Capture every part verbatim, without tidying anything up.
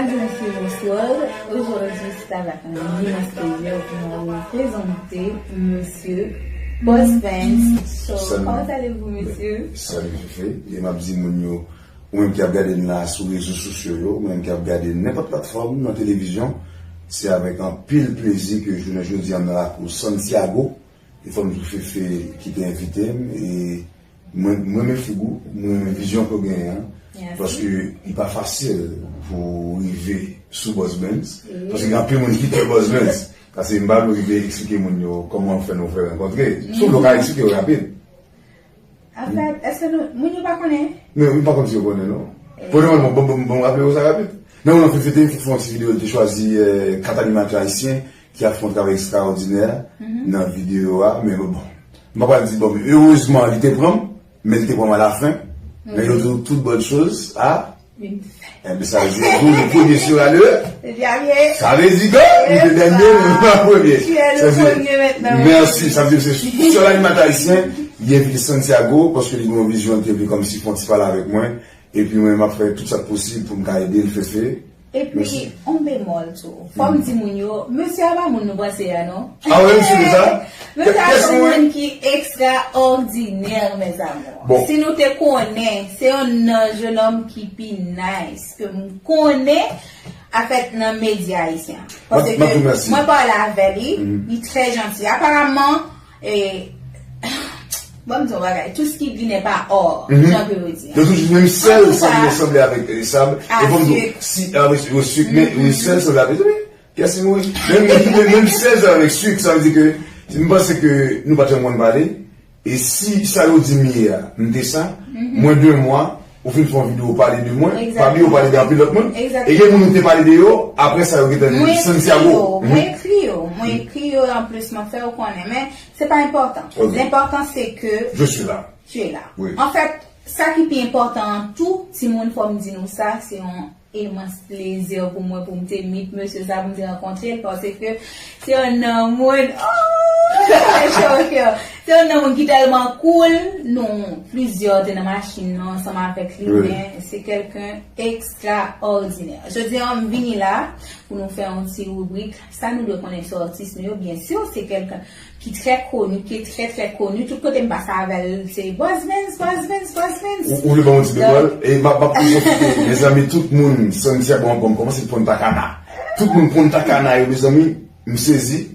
Bonjour, monsieur, bonsoir. Aujourd'hui, c'est avec un immense plaisir que nous présenter monsieur Boss Vance. So, comment allez-vous, monsieur? Salut, Fefe. E m ap di moun yo, ou menm ki ap gade n la sou rezo sosyo yo, ou menm ki ap gade n nenpòt platfòm nan televizyon, se avèk anpil plezi ke jounen jodi a m nan lakou Santiago. E fò m di w Fefe ki te envite m, e mwen, mwen renmen figi w, mwen renmen vizyon ke w genyen an, paske li pa fasil pou w rive sou Boss Benz, paske gen anpil moun ki pè Boss Benz, paske m pa vle rive eksplike moun yo kòman fè nou fè rankontre. Si w vle w ka eksplike yo rapid. Anfèt, èske nou, moun yo pa konnen? Non, m pa konn si yo konnen, non. Pou le moman, bon, bon, bon, raple yo sa rapid. Nan moman Fefe te fè yon ti videyo, li te chwazi eh, kat animatè ayisyen ki ap fè yon travay ekstraòdinè nan videyo a, men bon, bon. M pa pral di, bon, erezman, li te pran m, men li te pran m alafen. Men yo di w tout bonne chose a Enben sa vle di tou, le premier sera le. Sa vle di ke li te dènye, men pa premye. Sa vle di, mèsi, sa vle di se sèl animatè ayisyen, li envite Santiago, paske li gen yon vizyon, li te vle kòmsi fè yon ti pale avèk mwen, epi mwen, m ap fè tout sa k posib pou m ka ede l, Fefe. Epi, on bemòl tou. Fò m di moun yo, mesye a pa moun nou panse a, non. Ah, wi, m sou sa. Mesye a se yon moun ki ekstraòdinè, mes amours. Si nou te konnen, se yon nan jennonm ki pi nice ke m konnen, afèt nan medya ayisyen. Paske mwen pale avè li, li trè janti. Aparaman, e, bon, m di yon bagay, tout ce qui brille n'est pas or, jan ke yo di. Yo toujou di menm sèl sanble, sanble avèk, e, sab. E bon, si, avèk, yo sik, men, wi, sèl sanble avèk, wi. Kiyès ki mouri? Menm, menm, menm sèl avèk sik, sa vle di ke, m panse ke nou pa t janm konn pale. E si sa yo di m ye a, m te sa, mwen de mwa, ou fin fè yon videyo ou pale de mwen, pa bliye ou pale de anpil lòt moun. E gen moun ou te pale de yo, apre sa yo gentan di Santiago. Mwen ekri yo, mwen ekri yo, anplis mwen fè yo konnen, men se pa enpòtan. Lenpòtan se ke je suis là. Tu es là. Anfèt, sa ki pi enpòtan an tou, timoun, fò m di nou sa, se yon imans plezi pou mwen pou m te meet mesye sa, pou m te rankontre l, paske se yon nan moun, oh, se yon nan moun ki tèlman cool, nou plizyè te nan machin nan ansanm avèk li, men se kèlken ekstraòdinè. Jodi a, m vini la pou nou fè yon ti ribrik, sa nou dwe konnen sou atis nou yo, byen si se kèlken ki trè koni, ki trè, trè koni. Tout kote m pase avè l, se Boss Benz, Boss Benz, Boss Benz. Ou, ou vle ban yon ti bemòl? E m ap, m ap pwofite, mezanmi, tout moun, Santiago ankò, m kòmanse Punta Cana. Tout moun Punta Cana yo, mezanmi, m sezi.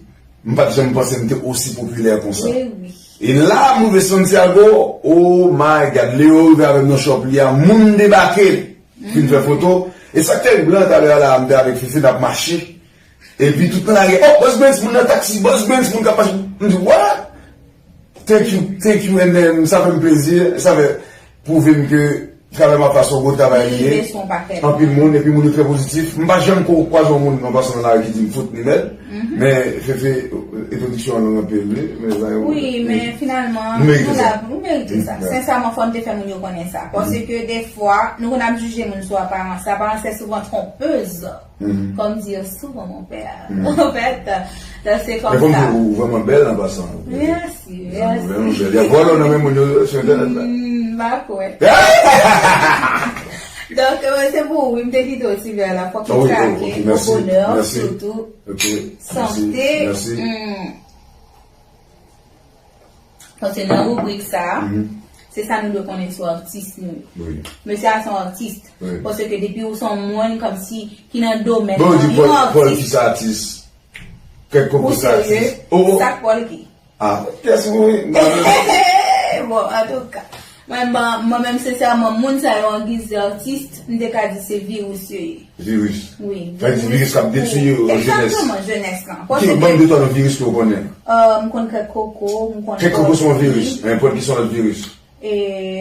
M pa t janm panse m te osi popilè konsa. E la, m rive Santiago, oh my God, Leo rive avè m nan shop li a, moun debake, fin fè foto. E sa k terib lan, talè a la, m te avèk Fefe, n ap mache. Epi tout moun lage, oh, Boss Benz, moun nan taksi, Boss Benz, moun k ap mache. M di, what? Thank you, thank you, and then, sa fè m plezi, sa fè pwouve m ke travay m ap fè a se yon gwo travay li ye. Anpil moun, epi moun yo trè pozitif. M pa janm ko-, kwaze yon moun an pasan nan lari ki di m fout ni mèd. Men, Fefe, entwodiksyon an long anpil, wi. Men, wi, men finalman, nou la, nou merite sa. Sensèman, fò n te fè moun yo konnen sa. Paske defwa, nou konn ap jije moun sou aparans. Aparans se souvan tronpez. Comme dire souvent mon père. Anfèt, se kòmsa. Ou vrèman bèl an pasan. Mèsi, mèsi. Ou vrèman bèl. Y ap vòlè w nan men moun yo sou entènèt la. M pa kwè. Donk, se pou ou, wi, m te kite w ti vè la. Fòk ou krake, o bonè, sitou sante. Paske nan ribrik sa, se sa nou dwe konnen sou atis nou yo. Mesye a se yon atis. Paske depi ou se yon moun kòmsi ki nan domèn nan, li yon atis. Pòl ki sa atis? Kèk koko sa atis. Ou serye? Sa k Pòl ki? Ah, kiyès ou wi? Bon, antouka. Mwen, mwen menm, sensèman, moun sa yo an giz de atis, m te ka di se viris yo ye. Viris. Wi, sa vle di viris k ap detwi jenès. Egzakteman, jenès lan. Ki bann de twa lòt viris ke w konnen? Euh, m konn kèk koko, m konn... Kèk koko se yon viris. Enpòt ki se yon lòt viris. E,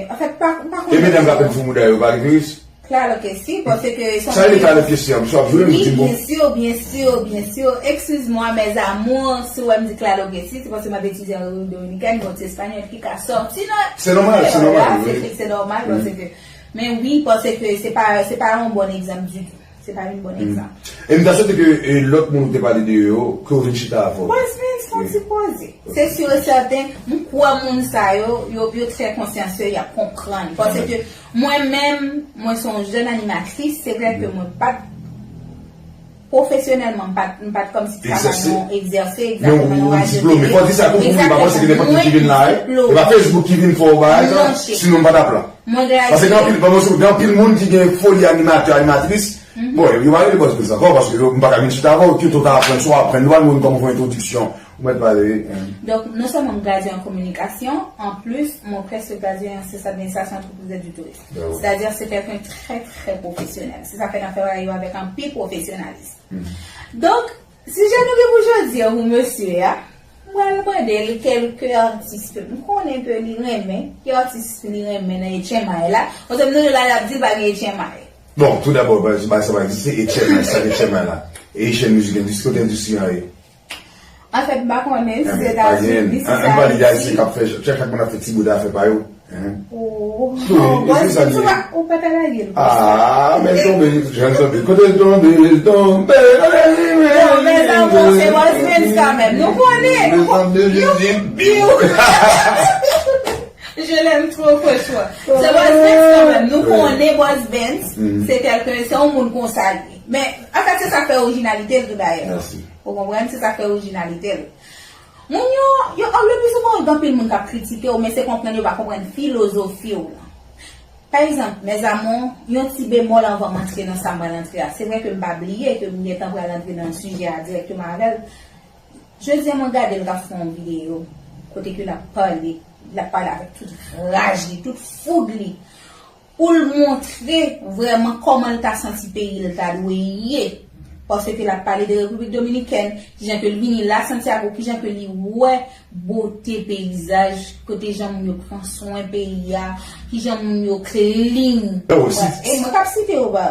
anfèt, pa, m pa konnen. E medam k ap fè fou mouda yo, pa de viris? Klalo ke si, paske se yon viris. Sa rele klalo ke si, an, m swa vle m di bon. Byen si, byen si, byen si. Excuse-moi, mes amours, si w wè m di klalo ke si, se paske m ap etidye an Repiblik Dominikèn, bon, ti espanyòl ki ka sòti nan... Se nòmal, se nòmal, wi. Se nòmal, paske Men wi, paske se pa, se pa yon bon egzanp ditou. Se pa yon bon egzanp. E m ta swete ke, e, lòt moun ou te pale de yo, ke yo vin chita avè w. Boss Benz, fè yon ti poze. Se si e sèten, m kwè moun sa yo, yo, yo trè konsyansye, y ap konprann. Paske mwen menm, mwen se yon jèn animatris, se vre ke mwen pa t pwofesyonèlman, m pa t, m pa t kòmsi travay nan egzèse, egzakteman, nan radyo tele. Fò di sa tou pou moun pa panse ke nenpòt moun ki vin la, e pa Facebook ki vin fè w bagay sa, sinon m pa t ap la. Paske gen anpil, gen anpil moun ki gen foli animatè, animatris. Bon, yo pa rele Buzz Bens ankò, paske m pa ka vin chita avè w, kite w ta aprann, sa w aprann, nou pa konn kòman fè entwodiksyon. Ou mèt pale, wi. Donk, non sèlman m gradué an kominikasyon, an plis, mwen prèske gradué an syans administrasyon antreprizè di touris. Sètadi, se kèlken trè, trè pwofesyonèl. Se sa fè n ap fè bagay yo avèk anpil pwofesyonalis. Donk, sijè nou gen pou jodi a, pou mesye a, m pral mande l kèlke atis ke m konnen ke li renmen, ki atis li renmen nan H M I la. Paske m tande l la, l ap di l pa gen H M I. Bon, tou dabò, bagay sa pa egziste, H M I, sa H M I la. Haitian Music Industry, kote endistri an ye? Anfèt, m pa konnen si se Etazini, si se Ayiti. Ann pale de Ayisyen k ap fè, chak, chak moun ap fè ti bout afè pa yo. Oh, Buzz Bens, ou pa ta lage l konsa. Ah, men l tonbe, jan l tonbe. Kote l tonbe, l tonbe. Bon, mezanmi, se Buzz Bens kanmenm. Nou konnen, nou konnen. Youpi! Je l'aime trop, franchman. Se Buzz Bens kanmenm. Nou konnen Buzz Bens, se kèlken, se yon moun konsa li ye. Men, anfèt, se sa k fè orijinalite l tou dayè. Ou konprann? Se sa k fè orijinalite l. Moun yo, yo, le pli souvan, gen anpil moun k ap kritike w, men se konprann yo pa konprann filozofi w lan. Pa egzanp, mes amours, yon ti bemòl anvan m antre nan sa m pral antre a. Se vre ke m pa bliye ke m gentan pral antre nan sijè a dirèkteman avè l. Jodi a, mwen gade l k ap fè yon videyo kote ke l ap pale, l ap pale avèk tout raj li, tout foug li. Pou l montre vrèman kòman l ta santi peyi l ta dwe ye. Paske l ap pale de Repiblik Dominikèn, kijan ke l vini la Santiago, kijan ke li wè bote peyizaj, kote jan moun yo pran swen peyi a, kijan moun yo clean. E mwen k ap site yo ba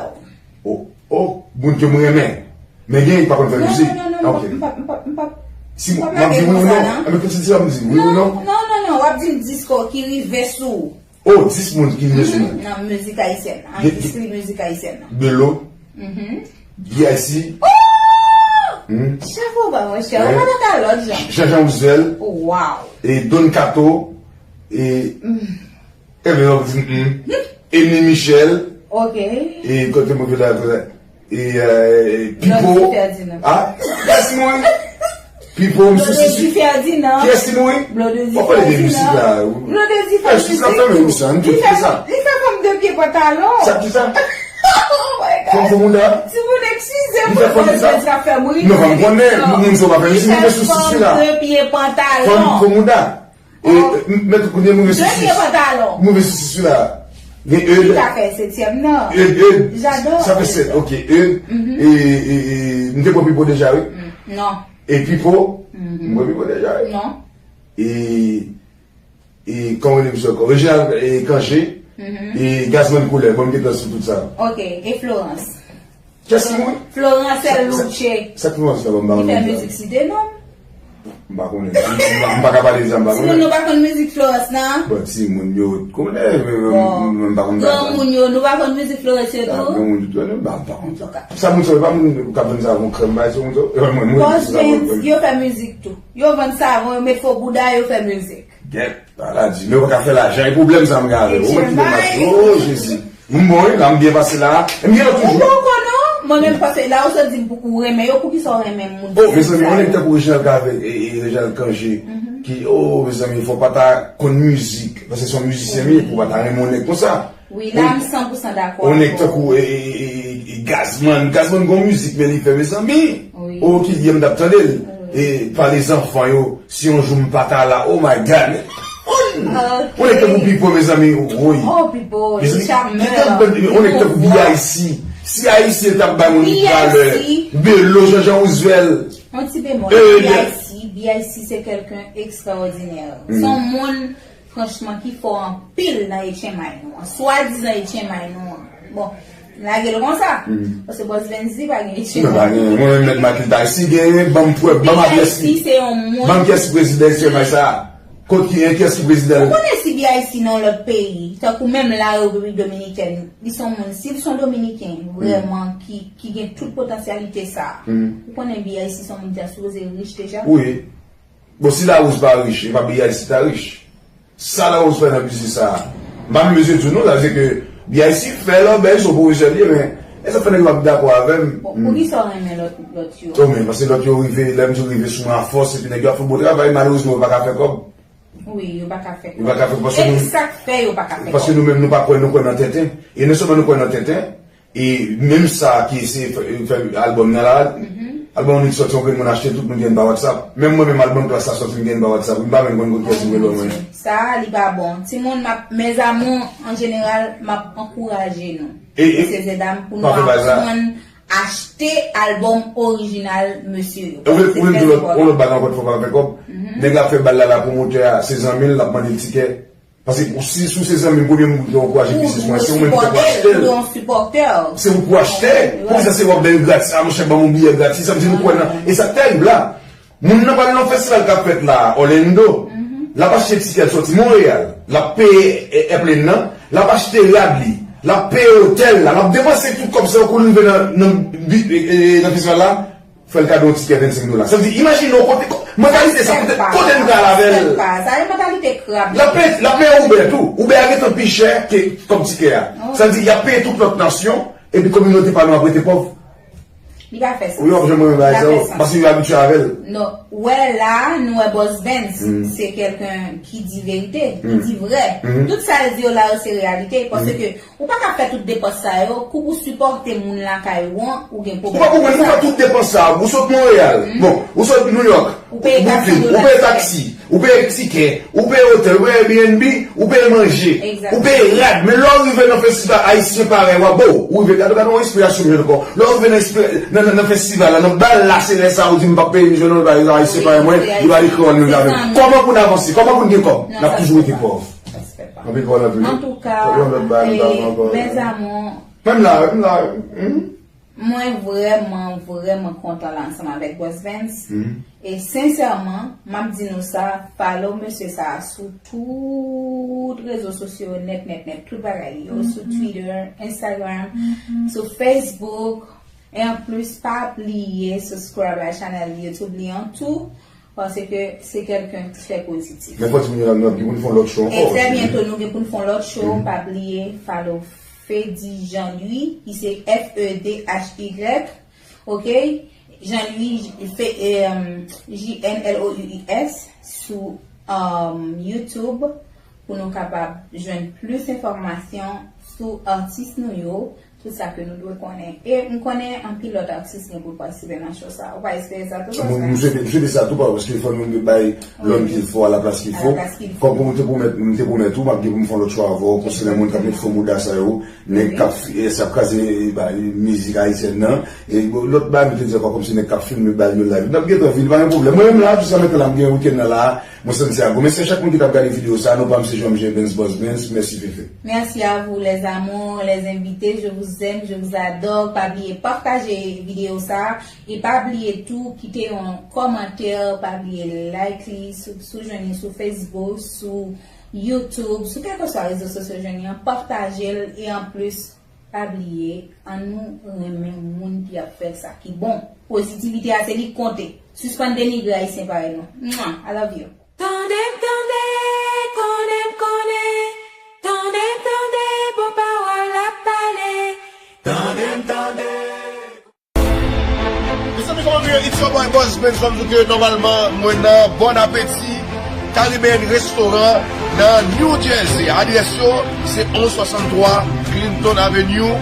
ou. Oh, oh, moun ke mwen renmen. Men gen, pa konn fè mizik. Non, non, non, non, m p ap, m p ap, m p ap, m p ap, si m p ap lage l konsa, non. Enben, kontinye, m di wi ou non? Non, non, non, non, w ap di m dis ki rive sou ou. Oh, dis moun ki rive sou mwen. Nan mizik ayisyèn nan, endistri mizik ayisyèn nan. Belo. B I C. Oh! Chapo ba, monchè, ou pa nan ka lòt jan. Jean-Jean Roosevelt. Wow. E Don Kato. E Enben, w ap di, mm. Emmy Michel. Ok. E kote mwen vle al konsa? E, euh, Pipo. Blondedy Ferdinand. Ah, kiyès li mouri? Pipo, m sou Sisi. Blondedy Ferdinand. Kiyès li mouri? Blondedy Ferdinand. W ap pale de mizik la. Blondedy fè mizik tou. Li fè, li fè fanm de pye pantalon. Sa ki sa? Oh my God. Fanm fo mouda? Timoun, eskize m, Buzz Bens ap fè m ri. Non, fanm konnen, moun sa pa fè mizik, m te sou Sisi la. Li fè fanm de pye pantalon. Fanm fo mouda. E, m, men kounye a m rive sou sis. Dènye pantalon. M rive sou sis la. Gen Eud. Ki ta fè setyèm nan? Eud, Eud. J'adore. Sa fè sèt, ok. Eud. E, e, e, m te pran Pipo deja, wi. Non. E Pipo? M pran Pipo deja, wi. Non. E, e, kòman rele misye ankò? Reginald, e, Cangé. E Gazzman Couleur. Bon, m te pran sou tout sa. Ok. E Florence? Kiyès ki mouri? Florence Louche. Sa, sa, sa ki Florence la, bon, m pa konnen sa. Li fè mizik site non. M pa konnen. M, m, m pa ka pale de sa, m pa konnen. Timoun nou pa konn mizik Florence nan? Bon, timoun yo konnen, men, men, men, m pa konn bagay sa. Granmoun yo, nou pa konn mizik Florence yo tou? Granmoun yo tou, m pa, m pa konn sa. Sa moun sa yo, pa moun k ap vann savon, krèm, bagay sa, moun sa yo. Buzz Bens, yo fè mizik tou. Yo vann savon, yo met fo bouda, yo fè mizik. Gèt, ala di, men ou pa ka fè lajan, e pwoblèm sa m gen avè w. Ou mèt kite m ap di, oh, Jezi. M bon, wi, la m byen pase la. M byen toujou. Ou poko non? Mwen menm, paske la ou sot di m pou ou renmen yo, poukisa ou renmen moun ki sa yo? Oh, mezanmi, yon nèg tankou Reginald Cave, e, e, Reginald Cangé, ki, oh, mezanmi, fò w pa ta konn mizik, paske se yon mizisyen m ye, pou w pa ta renmen yon nèg konsa. Wi, la m san pou san dakò avè w. Yon nèg tankou, e, e, e, e, e, Gazzman, Gazzman gon mizik, men li fè, mezanmi. Wi. Oh, kilè m t ap tande l. Wi. E, pa lezanfan yo, si yon jou m pa ta la, oh my God. Ok. Yon nèg tankou Pipo, mezanmi, woy. Oh, Pipo, li chamè. Yon nèg tankou B I C. Si Ayisyen t ap bay moun valè, Belo, Jean-Jean Roosevelt. Yon ti bemòl, B I C, B I C se kèlken ekstraòdinè. Se yon moun franchman, ki fò anpil nan H M I nou an. Swadizan H M I nou an. Bon, m lage l konsa. Paske Buzz Bens di pa gen H M I. Non, pa gen. Mwen menm mèt Matilda, si genyen, ban m prèv, ban m adrès li. B I C se yon moun. Ban m kiyès ki prezidan H M I sa. Kot ki, kiyès ki prezidan l? Ou konnen si B I C nan yon lòt peyi, tankou menm la Repiblik Dominikèn, li se yon moun, si l se yon Dominiken, vrèman, ki, ki gen tout potansyalite sa. Ou konnen B I C se yon moun ki ta sipoze rich deja? Wi. Bon, si Larose pa rich, e pa B I C ta rich. Sa Larose fè nan biznis sa a? M pa menm bezwen di w non, sa vle di ke B I C fè lòbèy, se yon pwofesè li ye, men E sa fè nèg yo ap dakò avè m. Bon, poukisa w renmen lòt, lòt yo? Yo men, paske lòt yo rive, lè m di rive sou mwen afòs, epi nèg yo ap fè bon travay, malerezman, yo pa ka fè kòb. Wi, yo pa ka fè kòb. Yo pa ka fè kòb, paske nou, e sa k fè yo pa ka fè kòb. Paske nou menm, nou pa kwè, nou kwè nan tenten. E non sèlman nou kwè nan tenten, e menm sa ki eseye fè, fè albòm nan la, albòm li sòti, yon grenn moun achte, tout moun gen pa WhatsApp. Menm mwen menm, albòm Klass la sòti, m gen pa WhatsApp. M pa menm konn kiyès ki voye ban mwen. Sa, li pa bon. Timoun, m ap, mes amours, an jeneral, m ap ankouraje nou. E, e, mesye zedam, pou nou aprann achte albòm orijinal mesye yo. Ou vle, ou vle m di lòt, yon lòt bagay ankò, fò pa fè kòb. Nèg la ap fè bal la, la pwomotè a, se zanmi l, l ap mande l tikè. Paske si, si w se zanmi m, premye moun ki te ankouraje biznis mwen, se ou menm ki te pou achte l. Se ou pou achte. Poukisa se w ap bay l gratis? A, monchè, ban m yon biyè gratis. Sa vle di nou kwè nan. E sa k terib la. Moun nan pral nan festival k ap fèt la, Orlando. L ap achte tikè l sòti Monreyal. L ap peye, e, airplane nan. L ap achte rad li. L ap peye otèl la. L ap depanse tout kòb sa yo kou l rive nan, nan, bi- e, e, nan festival la. Fè l kado yon tikè vennsenk dola. Sa vle di, imajine w kote, ko- mantalite sa, kote, kote nou pral avè l? Sa se mantalite krab. L ap peye, l ap peye Uber tou. Uber a gentan pi chè ke kòb tikè a. Sa vle di, y ap peye tout lòt nasyon, epi kominote pa nou ap rete pòv. Li pa fè sans. Wi, w ap janm renmen bagay sa yo, paske yo abitye avè l. Non, ou wè la, nou wè Boss Vens, se kèlken ki di verite, ki di vrè. Tout sa l di yo la yo se reyalite, paske ou pa ka fè tout depans sa yo, kou pou sipòte moun lakay ou an, ou gen pwoblèm. Ou pa konprann, ou fè tout depans sa, ou sot Monreyal, bon, ou sot New York, Brooklyn, ou peye taksi, ou peye tikè, ou peye otèl, ou peye Airbnb, ou peye manje, ou peye rad. Men lè w rive nan festival ayisyen parèy w a, bo, ou rive, gade, gade yon enspirasyon m jwenn ankò. Lè w rive nan, nan, nan, nan festival la, nan bal la, se lè sa a ou di m p ap peye, m jwenn yon bagay ayisyen parèy mwen, yo al ekri w nan lavi. Kòman pou n avanse? Kòman pou n gen kòb? N ap toujou rete pòv. Anpil pawòl anpil. Antouka, mes amours. Menm la, menm la. Mwen vrèman, vrèman kontan la ansanm avèk Boss Vens. E sensèman, m ap di nou sa, follow mesye sa a sou tout rezo sosyo nèt, nèt, nèt, tout bagay yo, sou Twitter, Instagram, sou Facebook. E anplis, pa bliye subscribe a channel YouTube li an tou. Paske se kèlken trè pozitif. Men fò di moun yo la, nou gen pou n fè yon lòt show ankò. E trè byento, nou gen pou n fè yon lòt show. Pa bliye follow Fedy Jean Louis, ki se F E D H Y, oke? Jean Louis, Fe- e, um, J N L O U I S, sou, um, YouTube, pou nou kapab jwenn plis enfòmasyon sou atis nou yo, tout sa ke nou dwe konnen. E m konnen anpil lòt atis gen pou l patisipe nan show sa. Ou pa espere sa tou, Boss Vens? M swete, m swete sa tou, paske fò nou bay lòm ki fò a laplas ki fò. Kòm, kòm m te pwomèt, m te pwomèt ou, m ap gen pou m fè yon lòt show avè w konsènan moun k ap met fo mouda sa yo, nèg k ap f- e, s ap kraze, e, ba- e, mizik ayisyèn nan. E bon, lòt bagay nou te di ankò, kòmsi nèg k ap filme bal yo live. N ap gentan vin, pa gen pwoblèm. Mwen menm la, jiska mentnan la, m gen wikenn nan la. Mwen santi sa gwo. Mèsi a chak moun ki t ap gade videyo sa. Non pa m se Jean M J Benz Boss Benz. Mèsi Fefe. Merci à vous, les amours, les invités. Je vous aime, je vous adore. Pa bliye pataje videyo sa. E pa bliye tou kite yon kòmantè. Pa bliye like li. Si w jwenn li sou Facebook, sou YouTube, sou kèlkeswa rezo sosyo jwenn li an, pataje l. E anplis, pa bliye, ann nou renmen moun ki ap fè sa ki bon. Pozitivite a se li k konte. Sispann denigre Ayisyen parèy nou. Mwa! I love you. Tande m tande, konnen m konnen. Tande m tande, bon pawòl ap pale. Tande m tande. Mezanmi, kòman nou ye? It's your boy Boss Benz, fò m di w ke nòmalman mwen nan Bon Appetit Caribbean Restaurant nan New Jersey. Adrès yo se onz swasanntwa Clinton Avenue,